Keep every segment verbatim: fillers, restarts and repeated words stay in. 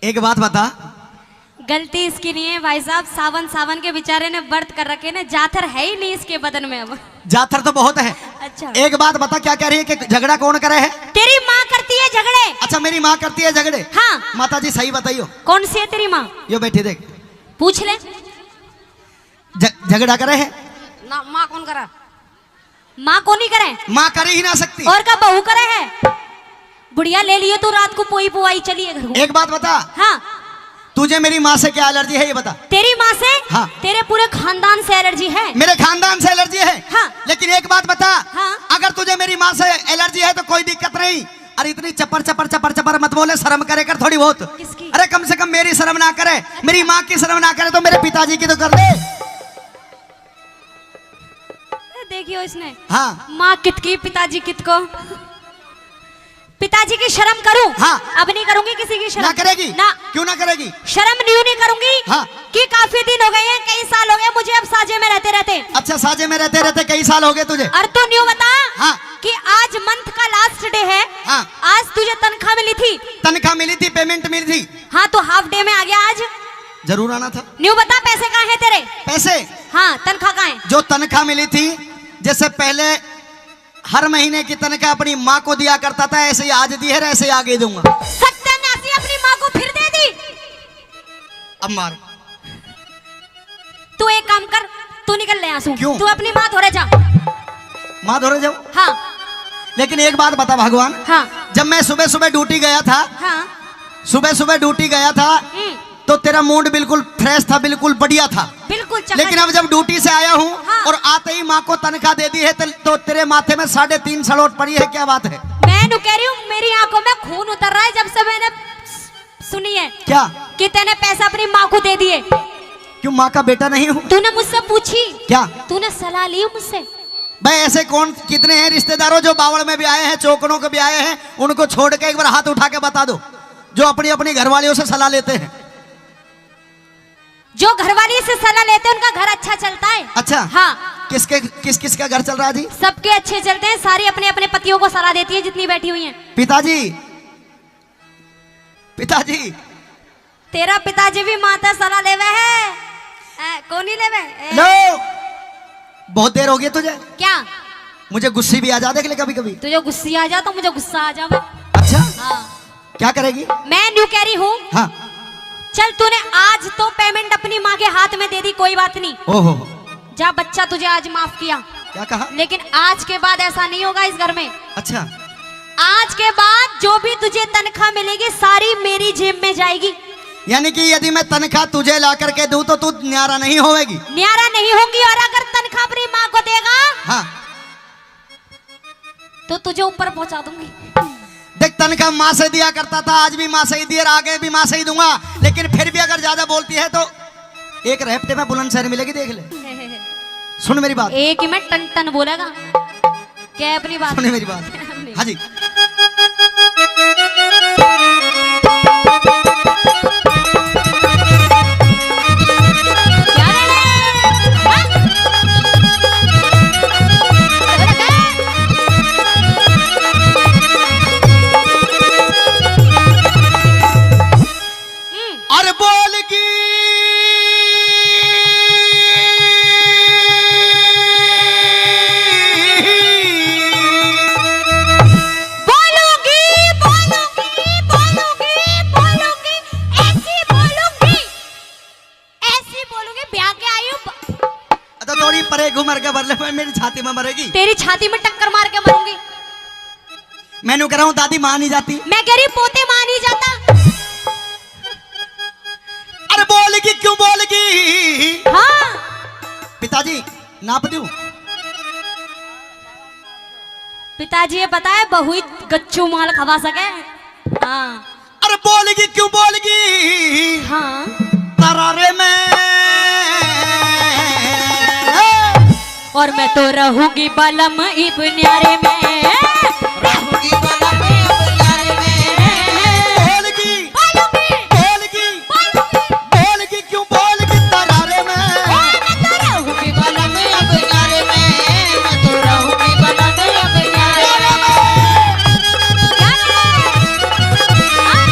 एक बात बता। गलती इसकी नहीं है भाई साहब, सावन, सावन के बेचारे ने व्रत कर रखे ने, जाथर है ही नहीं इसके बदन में अब। जाथर तो बहुत है। अच्छा। एक बात बता, क्या कह रही है कि झगड़ा कौन करे है? तेरी माँ करती है झगड़े। अच्छा, मेरी माँ करती है झगड़े? हाँ। माता जी, सही बताइयो। कौन सी है तेरी माँ? यो बैठी देख। पूछ ले। झ-, झगड़ा करे है? ना, माँ कौन करा? माँ को नहीं करे। माँ कर ही ना सकती। और का बहू करे है? बुढ़िया ले लियो तू, रात को पोई पुआई चलिए घर को। एक बात बता। हाँ। तुझे मेरी माँ से क्या एलर्जी है, ये बता। तेरी माँ से? हाँ। तेरे पूरे खानदान से एलर्जी है। मेरे खानदान से एलर्जी है? हाँ। लेकिन एक बात बता। हाँ। अगर तुझे मेरी माँ से एलर्जी है तो कोई दिक्कत नहीं। अरे, इतनी चपर चपर चपर चपर मत बोले, शर्म करे कर थोड़ी बहुत। किसकी? अरे, कम से कम मेरी शर्म ना करे, मेरी माँ की शर्म ना करे तो मेरे पिताजी की तो कर दे। देखियो इसने। हाँ। माँ कित की, पिताजी कित को। पिताजी की शर्म करूं? हाँ। अब नहीं करूंगी किसी की शर्म। ना करेगी? ना। क्यों ना करेगी? शर्म न्यू नहीं करूंगी। हाँ। कि काफी दिन हो गए हैं, कई साल हो गए मुझे अब साजे में रहते रहते। अच्छा, साजे में रहते रहते कई साल हो गए तुझे? और तू न्यू बता। हाँ। कि आज मंथ का लास्ट डे है। हाँ। आज तुझे तनख्वाह मिली थी? तनख्वाह मिली थी, पेमेंट मिली थी। हाँ, तो हाफ डे में आ गया आज। जरूर आना था। न्यू बता, पैसे कहाँ हैं तेरे? पैसे? हाँ, तनख्वाह कहाँ है? जो तनख्वाह मिली थी, जैसे पहले हर महीने की तनख्वाह अपनी माँ को दिया करता था, ऐसे ही आज दी है, ऐसे ही आगे दूंगा। सत्यानाशी, अपनी माँ को फिर दे दी। अब मार। तू एक काम कर, तू निकल ले यहाँ से। क्यों? तू अपनी माँ धोरे जा। माँ धोरे जाऊं? हाँ। लेकिन एक बात बता भगवान। हाँ। जब मैं सुबह सुबह ड्यूटी गया था, हाँ। सुबह सुबह ड्यूटी गया था, हम्म। तो तेरा मूड बिल्कुल फ्रेश था, बिल्कुल बढ़िया था। बिल्कुल चकाचक। लेकिन अब जब ड्यूटी से आया हूँ, हाँ। और आते ही माँ को तनख्वाह दे दी है, तो, तो तेरे माथे में साढ़े तीन सड़ोट पड़ी है, क्या बात है? मैं नु कह रही हूँ, मेरी आंखों में खून उतर रहा है जब से मैंने सुनी है। क्या? कि तैने पैसा अपनी माँ को दे दिए। क्यों, माँ का बेटा नहीं हूँ? तूने मुझसे पूछी? क्या? तूने सलाह ली मुझसे? भाई, ऐसे कौन, कितने हैं रिश्तेदारों जो बावड़ में भी आए हैं, चौकड़ों के भी आए हैं, उनको छोड़ के एक बार हाथ उठा के बता दो, जो अपनी अपनी घरवालियों से सलाह लेते हैं। जो घरवाली से सलाह लेते हैं, उनका घर अच्छा चलता है। अच्छा। हाँ। किसके, किस किस का घर चल रहा है जी? सबके अच्छे चलते हैं, सारी अपने अपने पतियों को सलाह देती है जितनी बैठी हुई हैं। पिताजी, पिताजी। तेरा पिताजी भी माता सलाह लेवे है। ए, कोनी लेवे? ए। लो, बहुत देर हो गई तुझे। क्या? मुझे गुस्से भी आ जाते हैं कभी कभी। तुझे गुस्से आ जा तो मुझे गुस्सा आ जावे। अच्छा? हाँ। क्या करेगी? मैं न्यू कह रही हूँ। हाँ। चल, तूने आज तो पेमेंट अपनी माँ के हाथ में दे दी, कोई बात नहीं। ओहो। जा, बच्चा तुझे आज माफ किया। क्या कहा? लेकिन आज के बाद ऐसा नहीं होगा इस घर में। अच्छा। आज के बाद जो भी तुझे तनख्वाह मिलेगी, सारी मेरी जेब में जाएगी। यानी कि यदि मैं तनख्वाह तुझे ला करके दूं तो तू न्यारा नहीं होवेगी? न्यारा नहीं होंगी। और अगर तनख्वाह अपनी माँ को देगा, हाँ। तो तुझे ऊपर पहुंचा दूंगी। देख, तनख्वाह माँ से दिया करता था, आज भी माँ से ही दिया और आगे भी माँ से ही दूंगा, लेकिन फिर भी अगर ज्यादा बोलती है तो एक रेपटे में बुलंदशहर मिलेगी, देख ले। सुन मेरी बात। एक ही में टन टन बोलेगा। क्या अपनी बात? सुन मेरी बात। अपनी। हाँ जी। क्या लेना है? हाँ? हम्म। अरे बोल की। बोलूंगी, बोलूंगी, बोलूंगी, बोलूंगी, ऐसी बोलूंगी, ऐसी बोलूंगी, ब्याह के आई हूँ ब- अच्छा, थोड़ी परे घुमर के बरले में मेरी छाती में मरेगी। तेरी छाती में टक्कर मार के मरूंगी। मैं न्यू कह रहा हूँ, दादी मान ही जाती। मैं कह रही, पोते मान ही जाता। अरे बोल की, क्यों बोल की? हाँ। पिताजी, नाप दूं? पिताजी ये पता है, बहू ही गच्चू माल खवा सके। हाँ। अरे बोल की, क्यों बोल की? हाँ। तरारे में। और मैं तो रहूंगी बलम इब न्यारे में। रहूंगी बलम इब न्यारे में। बोल की। बोलूंगी। बोल की। बोलूंगी। बोल की। क्यों बोल के तरारे में? ओ, मैं तो रहूंगी बलम अब न्यारे में, मैं तो रहूंगी बलम अब न्यारे में। क्या रे? हाँ?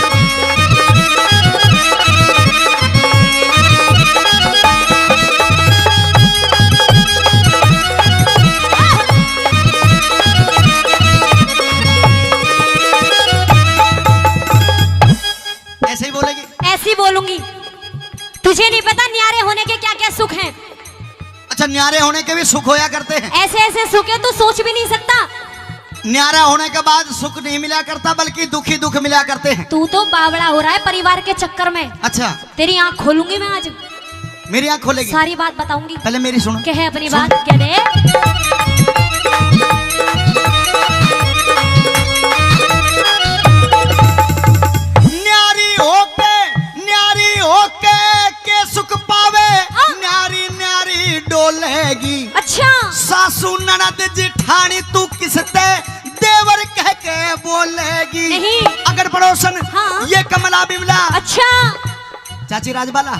पता न्यारे होने के क्या क्या सुख हैं? अच्छा, न्यारे होने के भी सुख होया करते हैं। ऐसे ऐसे सुख है, तू सोच भी नहीं सकता। न्यारा होने के बाद सुख नहीं मिला करता, बल्कि दुखी दुख मिला करते हैं। तू तो बावड़ा हो रहा है परिवार के चक्कर में। अच्छा। तेरी आंख खोलूंगी मैं आज। मेरी आंख खोलेगी? सारी बात बताऊंगी। पहले मेरी सुनो। कहे अपनी सुन। बात, कह दे। न्यारी होके, न्यारी होके के सुख पावे, हाँ। न्यारी न्यारी डोलेगी। अच्छा। सासू ननद जिठानी तू किसते देवर कह के बोलेगी। नहीं। अगड़ पड़ोसन, हाँ। ये कमला बिमला। अच्छा। चाची राजबाला,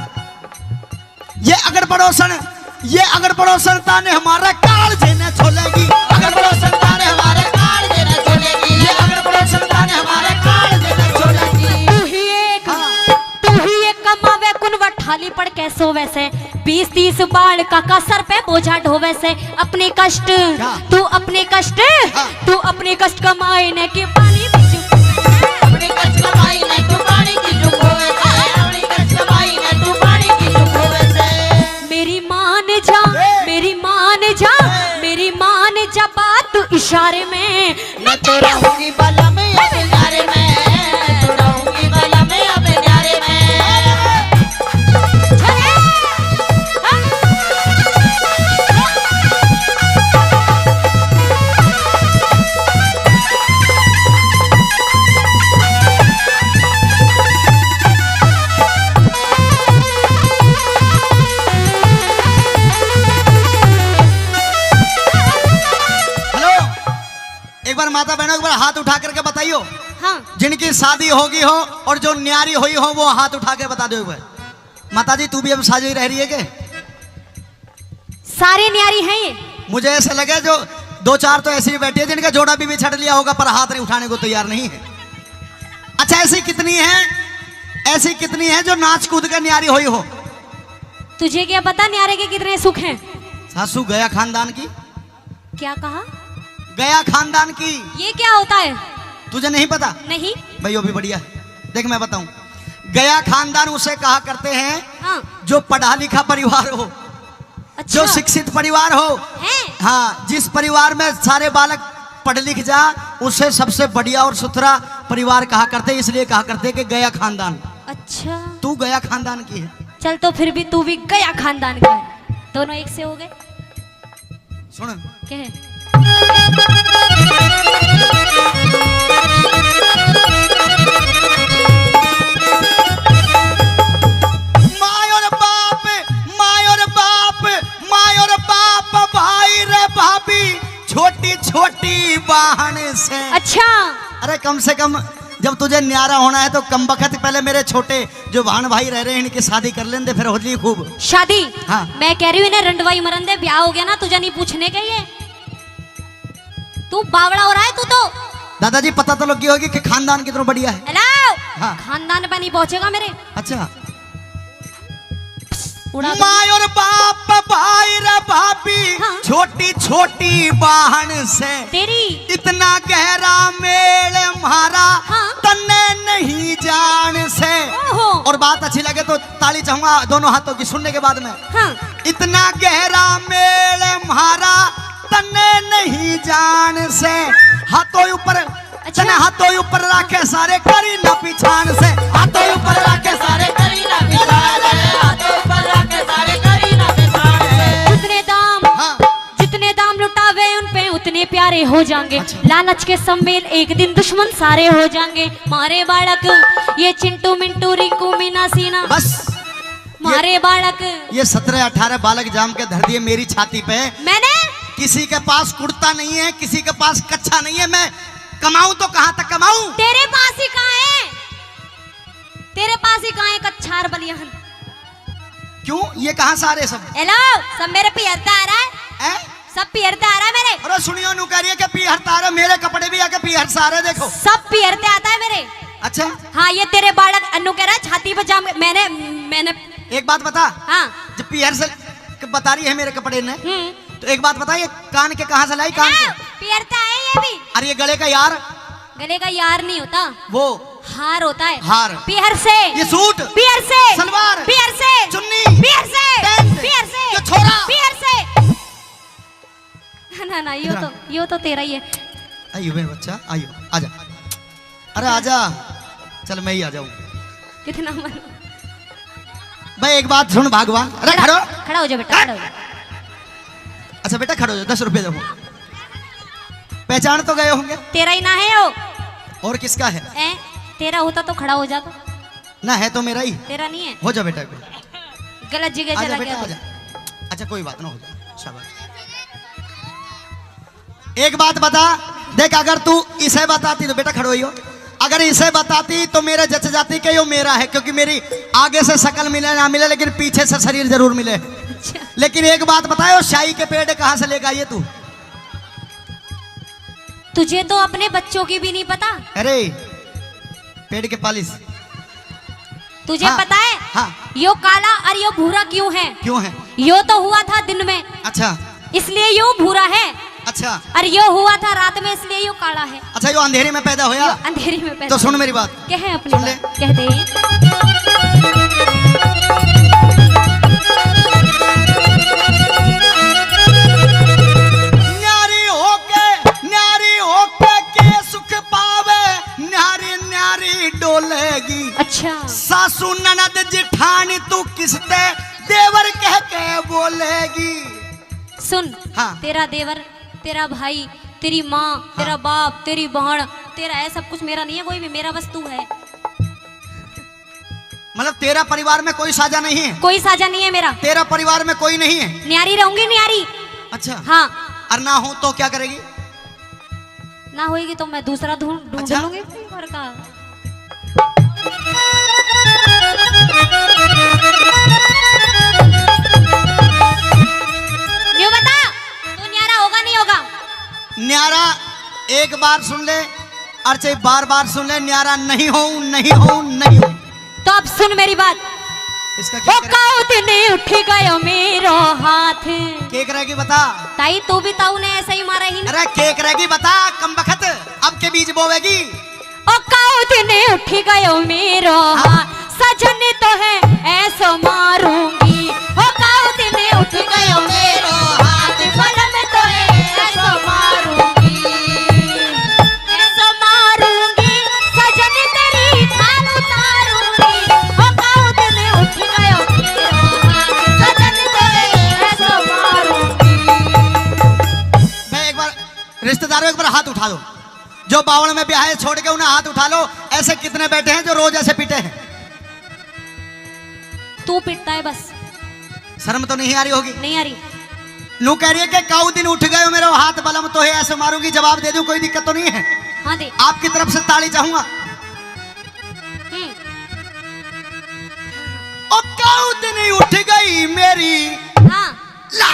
ये अगड़ पड़ोसन, ये अगड़ पड़ोसन ताने हमारे कालजे ने छोलेगी। अगड़ पड़ोसन ताने हमारे कालजे ने छोलेगी। ये अगड़ पड़ोसन ताने हमारे कालजे ने छोलेगी। तू ही एक, हाँ। तू ही एक कमावे कुनवा ठाली पड़ के सोवे से, बीस तीस बालका का सर पे बोझा ढोवे से। अपने कष्ट, क्या? तू अपने कष्ट, हाँ। तू अपने कष्ट कमाए ने के पानी भी चुप। अपने कष्ट कमाई ने तू पानी की चुप होवे से। अपने कष्ट कमाई ने तू पानी की चुप होवे से। मेरी मान जा, ए! मेरी मान जा, ए! मेरी मान जा बात इशारे में। मैं तो रहूंगी बलम अब न्यारे में, मैं तो रहूंगी बलम अब न्यारे में। हेलो, एक बार माता बहनों, एक बार हाथ उठा करके बताइयो। हाँ। जिनकी शादी होगी हो और जो न्यारी हुई हो, वो हाथ उठा के बता दो एक बार। माता जी, तू भी अब शादी रह रही है के? सारे न्यारी हैं ये। मुझे ऐसा लगा जो दो चार तो ऐसी भी बैठी है जिनका जोड़ा भी, भी छट लिया होगा, पर हाथ नहीं उठाने को तैयार नहीं है। अच्छा, ऐसी कितनी है, ऐसी कितनी है जो नाच कूद कर न्यारी हुई हो? तुझे क्या पता न्यारे के कितने सुख हैं? सासू गया खानदान की। क्या कहा? गया खानदान की। ये क्या होता है? तुझे नहीं पता? नहीं। भाई, वो भी बढ़िया है। देख, मैं बताऊं, गया खानदान उसे कहा करते हैं, हाँ। जो पढ़ा लिखा परिवार हो, अच्छा। जो शिक्षित परिवार हो। हैं? हाँ, जिस परिवार में सारे बालक पढ़ लिख जा, उसे सबसे बढ़िया और सुथरा परिवार कहा करते, इसलिए कहा करते कि गया खानदान। अच्छा। तू गया खानदान की है। चल, तो फिर भी तू भी गया खानदान का है, दोनों एक से हो गए। सुन। कहे। माय और बाप, माय और बाप, माय और बाप, भाई रे भाभी, छोटी छोटी बहन से। अच्छा। अरे, कम से कम जब तुझे न्यारा होना है तो कम बखत पहले मेरे छोटे जो भाण भाई रह रहे हैं, इनकी शादी कर लेंदे, फिर हो जी खूब। शादी? हाँ। मैं कह रही हूँ, इन्हें रंडवाई मरन दे, ब्याह हो गया ना, तुझे नहीं पूछने के ये। तू बावड़ा हो रहा है तू तो। दादाजी, पता तो लग गई होगी कि खानदान कितना बढ़िया है। हेलो। हाँ। खानदान पे नहीं पहुंचेगा मेरे। अच्छा। उड़ा दो। माय और बाप, भाई रे भाभी, हाँ। छोटी छोटी बहन से तेरी। इतना गहरा मेल म्हारा, हाँ। तन्ने नहीं जान से। ओहो। और बात अच्छी लगे तो ताली चाहूंगा दोनों हाथों की सुनने के बाद में। हाँ। इतना गहरा मेल म्हारा तन्ने नहीं जान से। हाथों ऊपर अच्छा। तने हाथों ऊपर राखे सारे करी ना पिछाण से, हाथों ऊपर राखे सारे करी ना पिछाण से, हाथों ऊपर राखे सारे करी ना पिछाण से। जितने दाम, हाँ। जितने दाम लुटावे उन पे उतने प्यारे हो जाएंगे। अच्छा। लालच के सम्मेल एक दिन दुश्मन सारे हो जाएंगे। मारे बालक ये चिंटू मिंटू रिंकू मीना सीना। बस। मारे ये, बालक। ये सत्रह अठारह बालक जाम के धर दिए मेरी छाती पे। मैंने? किसी के पास कुर्ता नहीं है, किसी के पास कच्छा नहीं है, मैं कमाऊं तो कहां तक कमाऊं? तेरे पास ही कहां है? तेरे पास ही कहां है कच्छा और बनियान? क्यों, ये कहां से आ रहे सब? हेलो, सब मेरे पीहर ते आ रहा है। हैं? सब पीहर ते आ रहा है मेरे। अरे सुनियो, नू कह रही है कि पीहर ते आ रहा है, मेरे कपड़े भी आके पीहर से आ रहे, देखो। सब पीहर ते आता है मेरे। अच्छा। हाँ, ये तेरे बालक अन्नू कह रहा है, छाती पे जाम, मैंने, मैंने एक बात बता। हाँ। जब पीहर से क-, बता रही है मेरे कपड़े ने, हम्म। तो एक बात बता, ये कान के कहाँ से लाई, कान के? हाँ, पीहर ते आए ये भी। अरे ये गले का यार। गले का यार नहीं होता। वो हार होता है। हार। पीहर से। ये सूट। पीहर से। सलवार। पीहर से। चुन्नी। पीहर से। पैंट। पीहर से। ये छोरा। पीहर से। ना, ना, यो इधर आ। तो, यो तो तेरा ही है। आइयो मेरा बच्चा, आइयो, आजा। अरे आजा। चल, मैं ही आ जाऊं। कितना मन। भाई, एक बात सुन भगवान। अरे खड़ा, खड़ो। खड़ा हो जा बेटा, खड़ा हो जा। अच्छा बेटा, खड़ो हो जा, दस रुपए दो। पहचान तो गए होंगे। तेरा ही ना है वो। और किसका है? ए, तेरा होता तो खड़ा हो जाता। ना, है तो मेरा ही। तेरा नहीं है। हो जा बेटा, एक बार। गलत जगह आजा चला बेटा, गया तू। आजा। अच्छा, कोई बात ना, हो जा। शाबाश। एक बात बता, देख, अगर तू इसे बताती तो, बेटा खड़ो ही हो, अगर इसे बताती तो मेरे जच जाती कि यो मेरा है, क्योंकि मेरी आगे से शकल मिले ना मिले, लेकिन पीछे से शरीर जरूर मिले। अच्छा। लेकिन एक बात बताओ, शाही के पेड़ कहाँ से लेकर आई है तू? तुझे तो अपने बच्चों की भी नहीं पता। अरे, पेड़ के पालिश। तुझे हाँ, पता है, हाँ। यो काला और यो भूरा क्यों है? क्यों है? यो तो हुआ था दिन में, अच्छा। इसलिए यो भूरा है। अच्छा। और यो हुआ था रात में, इसलिए यो काला है। अच्छा, यो अंधेरे में पैदा होया? यो अंधेरे में पैदा तो सुन होया। मेरी बात। कह अपनी सुन ले। बात, कह दे। न्यारी होके, न्यारी होके के सुख पावे, न्यारी न्यारी डोलेगी। अच्छा। सासू ननद जिठानी तू किसते देवर कह के बोलेगी। सुन, हाँ। तेरा देवर, तेरा भाई, तेरी माँ, हाँ। तेरा बाप, तेरी बहन, तेरा है सब कुछ, मेरा नहीं है कोई भी, मेरा बस तू है। मतलब तेरा परिवार में कोई साझा नहीं है? कोई साझा नहीं है मेरा। तेरा परिवार में कोई नहीं है? न्यारी रहूंगी, न्यारी। अच्छा। हाँ। और ना हो तो क्या करेगी? ना होएगी तो मैं दूसरा ढूंढ, ढूंढ अच्छा। लूंगी अपने घर का। न्यू बता, तू न्यारा होगा, नहीं होगा? न्यारा एक बार सुन ले, और चाहे बार बार सुन ले, न्यारा नहीं होऊं, नहीं होऊं, नहीं होऊं। तो अब सुन मेरी बात। इसका क्या ओ करे? काऊ दिन उठ गयो मेरो हाथ। के करेगी बता? ताई, तू भी ताऊ ने ऐसा ही मारा ही ना। अरे के करेगी बता, कम बखत, अब के बीज बोवेगी? ओ काऊ दिन उठ गयो मेरो हाँ। हाथ, सजन तो है ऐसो मारूंगी। ओ काऊ दिन उठ गयो मेरो हाथ, बलम तो है ऐसो मारूंगी। ऐसो मारूंगी, सजन तेरी खाल उतारूंगी। ओ काऊ दिन उठ गयो मेरो हाथ, सजन तेरे ऐसो मारूंगी। मैं एक बार, रिश्तेदारों, एक बार हाथ उठा दो। जो बावल में ब्याह है, छोड़ के उन्हें हाथ उठा लो। ऐसे कितने बैठे हैं जो रोज ऐसे पीटे हैं? तू पिटता है बस। शर्म तो नहीं आ रही होगी? नहीं आ रही। नू कह रही है कि काऊ दिन उठ गयो मेरो हाथ, बलम तो है ऐसे मारूंगी। जवाब दे दूं, कोई दिक्कत तो नहीं है? हाँ दे। आपकी तरफ से ताली चाहूंगा। हम्म। ओ काऊ दिन उठ गई मेरी। हाँ। ला।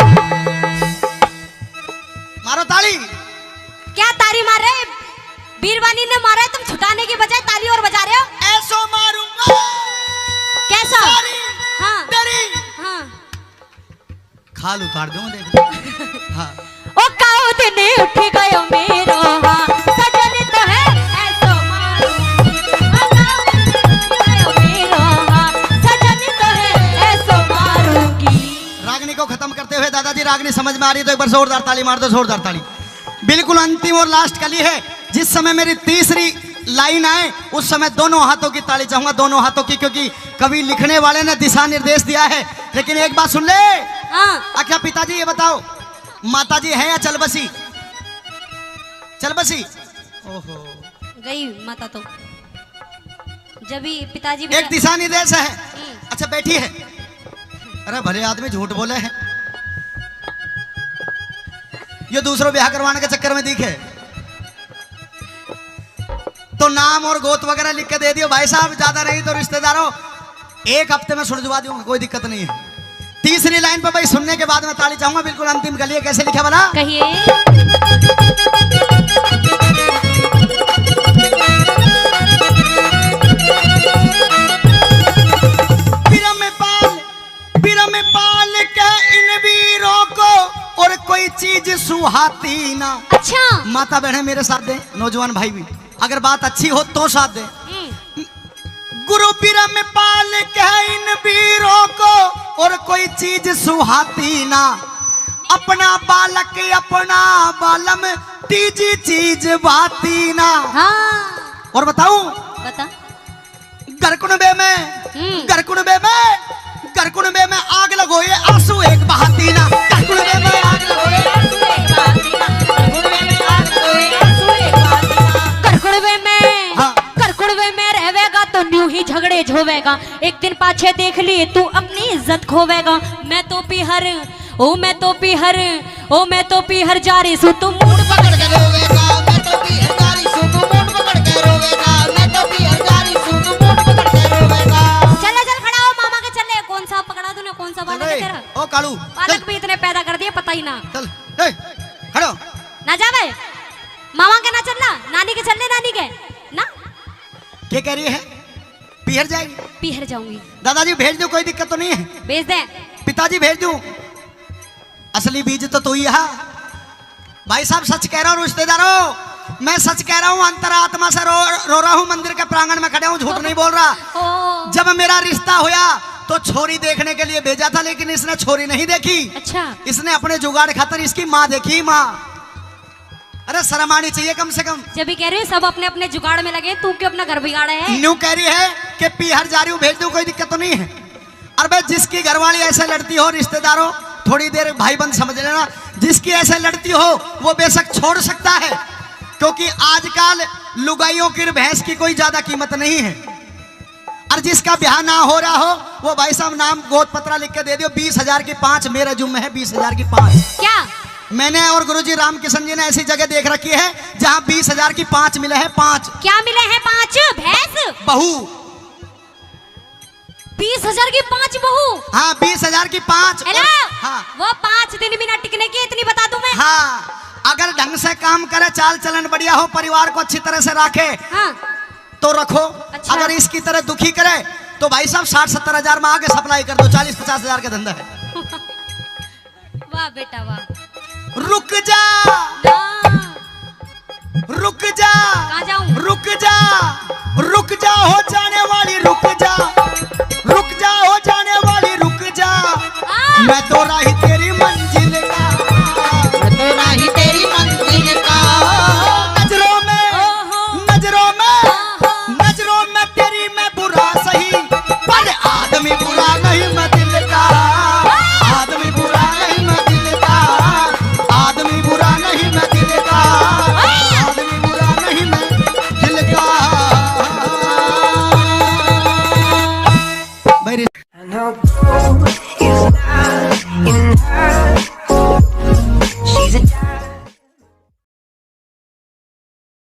मारो ताली। क्या ताली मार रहे? बीरबानी ने मारा है, तुम छुटाने की बजाय ताली और बजा रहे हो। ऐसो मारूंगा। कैसा? सारी हाँ। तेरी हाँ। खाल उतार दूंगा, देख। हाँ। ओ काऊ दिन उठ गयो मेरो हाथ, सजन तो है ऐसो मारूंगी। ओ काऊ दिन उठ गयो मेरो हाथ, सजन तो है ऐसो मारूंगी। रागनी को खत्म करते हुए दादाजी, रागनी समझ में आ रही तो एक बार जोरदार ताली मार दो, जोरदार ताली। बिल्कुल अंतिम और लास्ट कली है। जिस समय मेरी तीसरी लाइन आए, उस समय दोनों हाथों की ताली चाहूंगा, दोनों हाथों की, क्योंकि कवि लिखने वाले ने दिशा निर्देश दिया है। लेकिन एक बात सुन ले। हाँ। अच्छा पिताजी, ये बताओ, माताजी है या चल बसी? चल बसी। ओहो। गई माता तो। जब भी पिताजी भी एक जा- दिशा निर्देश है। हम्म। अच्छा, बैठी है। अरे, भले आदमी झूठ बोले है। ये दूसरो ब्याह करवाने के चक्कर में दिखे। तो नाम और गोत वगैरह लिख के दे दियो भाई साहब, ज्यादा नहीं तो रिश्तेदारों, एक हफ्ते में सुलझवा दूंगा, कोई दिक्कत नहीं है। तीसरी लाइन पे भाई सुनने के बाद मैं ताली चाहूंगा। बिल्कुल अंतिम कली है, कैसे लिखा भला? कहिए। बिरम पाल, बिरम पाल के इन वीरों को और कोई चीज सुहाती ना। अच्छा। माता बहन मेरे साथ दे, नौजवान भाई भी, अगर बात अच्छी हो तो साथ दे। हम्म। गुरु बिरम पाल कह इन बीरों को, और कोई चीज सुहाती ना। अपना बालक अपना बालम, तीजी चीज बाती ना। हाँ। और बताऊं? बता। घर कुणबे में, हम्म। घर कुणबे में, घर कुणबे में आग लगोए, आंसू एक बहाती ना। घर कुणबे में आग लगोए, आंसू एक बहाती ना। घर कुणबे में आग लगोए, आंसू एक बहाती ना। घर कुणबे में, हाँ। घर कुणबे में रहवेगा तो न्यू ही झगड़े झोवेगा। एक दिन पाछे देख लिए तू अपनी इज्जत खोवेगा। मैं तो पीहर, ओ मैं तो पीहर, ओ मैं तो पीहर जा रही सू, तू मूड पकड़ के रोवेगा। मैं तो पीहर जा रही सू, तू मूड पकड़ के रोवेगा। मैं तो पीहर जा रही सू, तू मूड पकड़ के रोवेगा। चले चल खड़ा हो, मामा के चले। कौन सा पकड़ा तूने, कौन सा बांधा अरे, तेरा? ओ कालू, बालक चल। भी इतने पैदा कर दिए, पता ही ना। चल, ए, खड़ो। ना जावे, मामा के ना चलना, नानी के चलने, नानी के ना। क्या कह रही है? पीहर जाएगी? पीहर जाऊंगी। दादाजी भेज दो, कोई दिक्कत तो नहीं है? भेज दे। पिताजी भेज दूं? असली बीज तो तू ही है। भाई साहब सच कह रहा हूँ रिश्तेदारों, मैं सच कह रहा हूँ, अंतरात्मा से रो, रो रहा हूँ, मंदिर के प्रांगण में खड़ा हूँ, झूठ नहीं बोल रहा। ओ। जब मेरा रिश्ता होया तो छोरी देखने के लिए भेजा था, लेकिन इसने छोरी नहीं देखी। अच्छा। इसने अपने जुगाड़ खातर इसकी माँ देखी, माँ। अरे शर्म आनी चाहिए कम से कम। जब भी कह रहे हो सब अपने अपने जुगाड़ में लगे, तू क्यों अपना घर बिगाड़ा है? न्यू कह रही है कि पीहर जा रही हूँ, भेज दूँ, कोई दिक्कत तो नहीं है। अरे भाई, जिसकी घरवाली ऐसे लड़ती हो, रिश्तेदारों, थोड़ी देर भाई बंद समझ लेना, जिसकी ऐसे लड़ती हो वो बेशक छोड़ सकता है, क्योंकि आजकल लुगाइयों की भैंस की कोई ज्यादा कीमत नहीं है। और जिसका ब्याह ना हो रहा हो, वो भाई साहब नाम गोद पत्रा लिख के दे दियो, बीस हजार की पाँच मेरे जुम्मे है, बीस हजार की पाँच। क्या? मैंने और गुरुजी रामकिशन जी ने ऐसी जगह देख रखी है जहाँ बीस हजार की पाँच मिले हैं, पाँच। क्या मिले हैं पाँच? भैंस? बहू। बीस हजार की पाँच बहू? हाँ, बीस हजार की पाँच। है ना? और, हाँ। वो पाँच दिन भी ना टिकने की, इतनी बता दूं मैं। हाँ, अगर ढंग से काम करे, चाल चलन बढ़िया हो, परिवार को अच्छी तरह से रखे, हाँ। तो रखो। अच्छा। अगर इसकी तरह दुखी करे तो भाई साहब साठ सत्तर हजार में आगे सप्लाई कर दो, चालीस पचास हजार का धंधा है। वाह बेटा वाह। रुक जा। ना। रुक जा। कहाँ जाऊं? रुक जा। रुक जा हो जाने वाली, रुक जा। रुक जा हो जाने वाली, रुक जा। हाँ। मैं तो राही तेरी मंजिल का। मैं तो राही तेरी मंजिल का। नजरों में, ओहो। नजरों में, ओहो। नजरों में तेरी मैं बुरा सही, पर आदमी बुरा नहीं मैं दिल का। आदमी बुरा नहीं मैं दिल का। आदमी बुरा नहीं मैं दिल का। आदमी बुरा नहीं मैं दिल का। भाई रे।